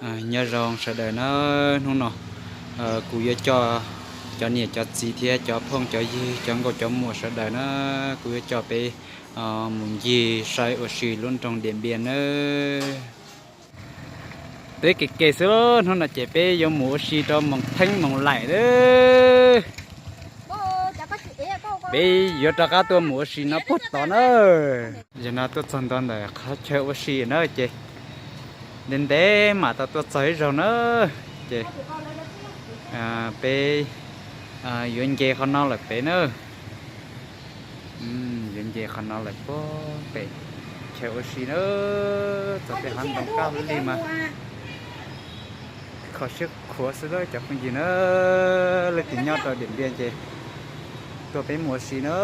Nyob zoo sawv daws na, hnub no kuv yuav coj cov niam cov txiv thiab cov phooj cov ywg cov nkauj cov muam sawv daws na, kuv yuav coj peb mus ncig saib ua si lub nroog Diam Npiam nawb. Peb kev kev xwb, hnub no ces peb yuav mus ua si rau Moos Theeb Moos Laim nawb. Peb yuav rov qab tuaj mus ua si no puag tod na. Yog no tuaj txog ntua ntawm qhov chaw ua si na ces ntev ntev mam tau tuaj txog ib zaug na, ces peb yuav nce qhov no lawm pem na. Yuav nce qhov no lawm puag pem chaw ua si na, txog tej qhov ntoo kaj li mas kho siab khuav xwb lawm cov phooj ywg na. Leej twg nyob rau Diam Npiam ces tuaj peb mus ua si na.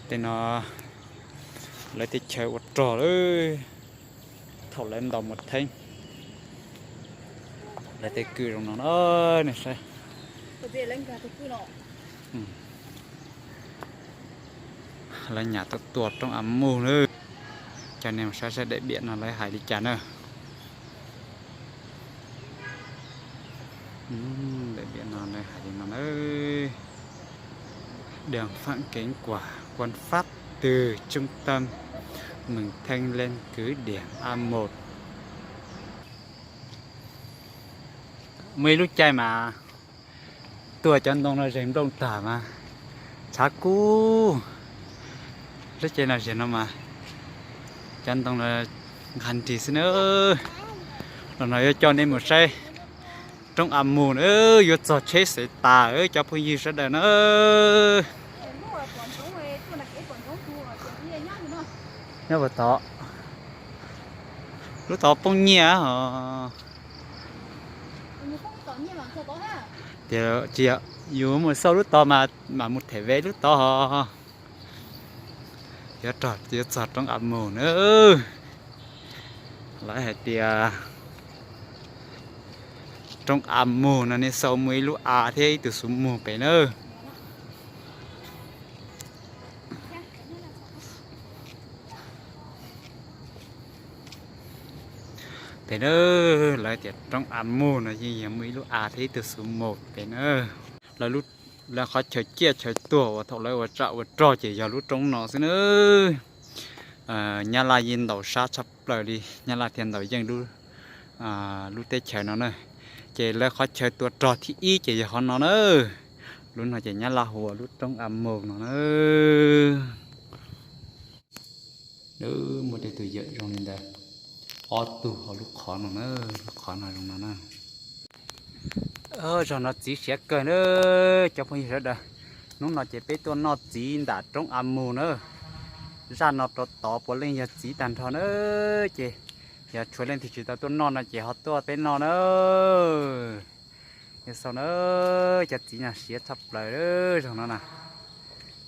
Tej no lawv tej chaw ua rog lawm, thaum lawv ntaus Moos Theeb, lawv tej kwj zoo no na, nej saib. Lawv nyam tuaj tua roob A Mus na. Cov nej mus saib saib daim diam no lawv hais li cas na. Daim diam no lawv hais li no na: Đường Phạm Kính của quân Pháp từ trung tâm Mường Thanh lên cứ điểm A một. Muaj ib lub caij mas tuaj cov ntoo no zeeg nplooj tag mas tshav kub. Lub caij no zeeg no mas cov ntoo no nqha nrig xwb na. Los no yuav coj nej mus saib roob A Mus na, yuav txog tsheb xev tas cov phooj ywg sawv daws na. Nyob puag tod, lub tod poob nyiaj os. Tias tsis yog, yus mus xauj lub tod mas mam mus them ve lub tod. Yuav rog yuav txog roob A Mus na. Lawv hais tias roob A Mus no nej xauj muaj ib lub av thiab ib tug xuv mus pem na. Pem na, lawv tias roob A Mus no yeej yog muaj ib lub av thiab ib tug xuv mus pem na. Lawv qhov chaw ciaj chaw tuag uas thaum lawv ua tsam ua rog ces yog lub roob no xwb na. Nyab Laj yeej ntaus sab tshaj plaws li, Nyab Laj thiaj ntaus yeej lub teb chaws no na. Ces lawv qhov chaw tua rog thib ib ces yog qhov no na. Lub no ces Nyab Laj hu ua lub roob A Mus no na. Muaj tej tus yawm zoo li ntawd, ob tug hauv lub qhov no na, lub qhov no zoo no na. Zog no txiv siav kawg na cov phooj ywg sawv daws. Hnub no ces peb tuaj noj txiv nram roob A Mus na. Zaj no rau tod puav leej yog txiv tag nrho na. Ces yog tshuav leej twg tsis tau tuaj noj no ces ho tuaj peb noj na. Yog xaus na, cov txiv no siav tshaj plaws zog no na.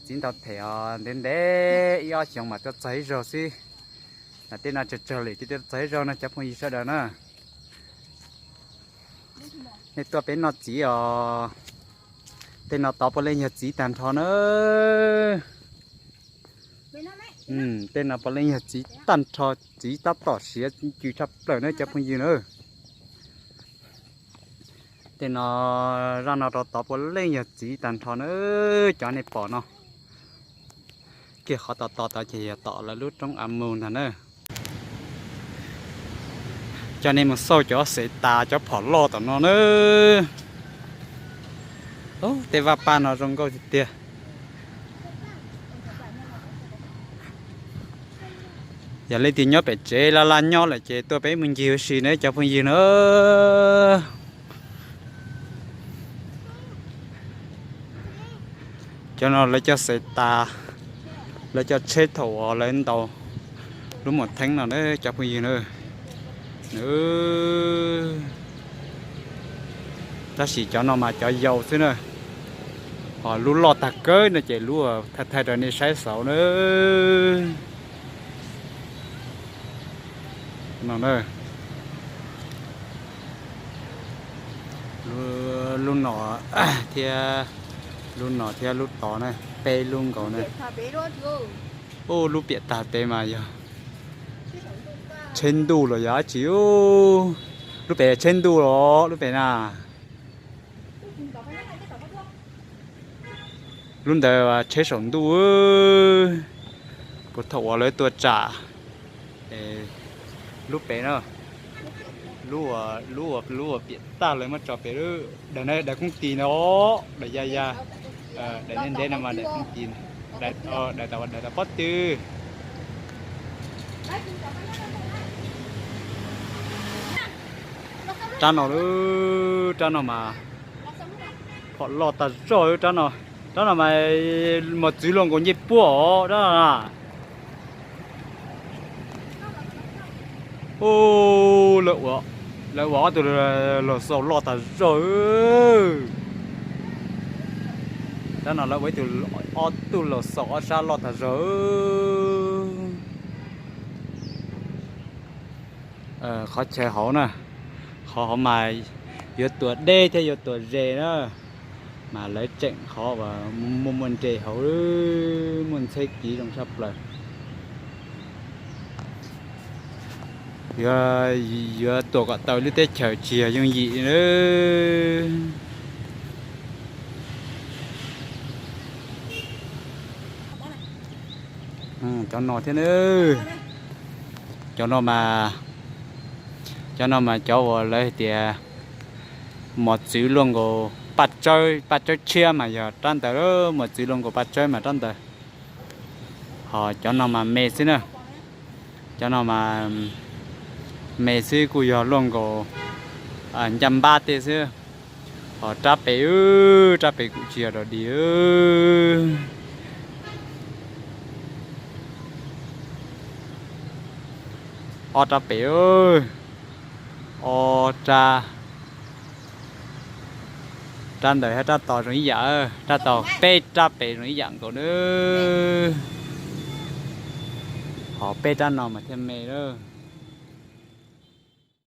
Txiv ntau them os, ntev ntev ib ob xyoos mam tuaj txog ib zaug xwb. Tej no tsawg tsawg lawm ces tuaj txog ib zaug no cov phooj ywg sawv daws na. Nej tuaj peb noj txiv os. Tej no tod puav leej yog txiv tag nrho na. Tej no puav leej yog txiv tag nrho, txiv tab tom siav cws tshaj plaws na cov phooj ywg na. Tej no, zaj no rau tod puav leej yog txiv tag nrho na, cov nej pom no. Kiag qhov tom tod tod ces yog tom lawv lub roob A Mus ntag na. Coj nej mus xauj cov xev tas cov phom loj tom no na. Tej vaj paj no zoo nkauj tiag tiag. Yog leej twg nyob pem tsev laj laj nyob lawm ces tuaj peb mus ncig ua si na cov phooj ywg na. Cov no lawv cov xev tas, lawv cov tsheb thaum uas lawv ntaus lub Moos Theeb no na cov phooj ywg na. Tab sis cov no mas cov yau xwb na, ho lub loj tag kawg no ces lub thaij thaij rau nej saib xauv na. No na, lub no thiab, lub no thiab lub tod na, peb lub nkaus na. Ub, lub piam tag pem mas yog Tsheb ntuj los yog dab tsi? Lub pem tsheb ntuj los lub pem na. Lub ntawd tsheb saum ntuj. Puag thaum uas lawv tua tsam lub pem na, lub, lub, lub uas piam tag lawv muab tso pem, daim no daim koob tis no, daim ya ya, daim ntev ntev no mas daim koob tis, daim, daim tau pob tw. Rab no, rab no mas phom loj tas zog rab no. Rab no mas mos txwv luaj nkaus ncej puab os rab no na. Lawv ua ob tug los xaus loj tas zog. Rab no lawv ua ib tug, ob tug los xaus ob sab loj tas zog. Qhov chaw hauv na, qhov hauv mas yuav tuam deb thiab yuav tuam ze na, mas lawv tseem qhov uas muaj muaj nres hauv, muaj ntxheb kiv zoo tshaj plaws. Yuav, yuav tuam kom tau lub teb chaws tsis yog yooj yim. Cov no thiab, cov no mas, cov no mas cov uas lawv hais tias mos txwv luaj nkaus paj tsawb, paj tsawb tshiab mas yog rab ntawd, mos txwv luaj nkaus paj tsawb mas rab ntawd. Ho cov no mas me xwb na, cov no mas me xwb kuj yog luaj nkaus ncaj npab tej xwb. Ho rab pem, rab pem kuj tsis yog dog dig. Ob rab pem, ob rab, rab ntawd thiab rab tod zoo ib yam, rab tod peb rab pem zoo ib yam nkaus nawb. Ho peb rab no mas thiaj me lawm.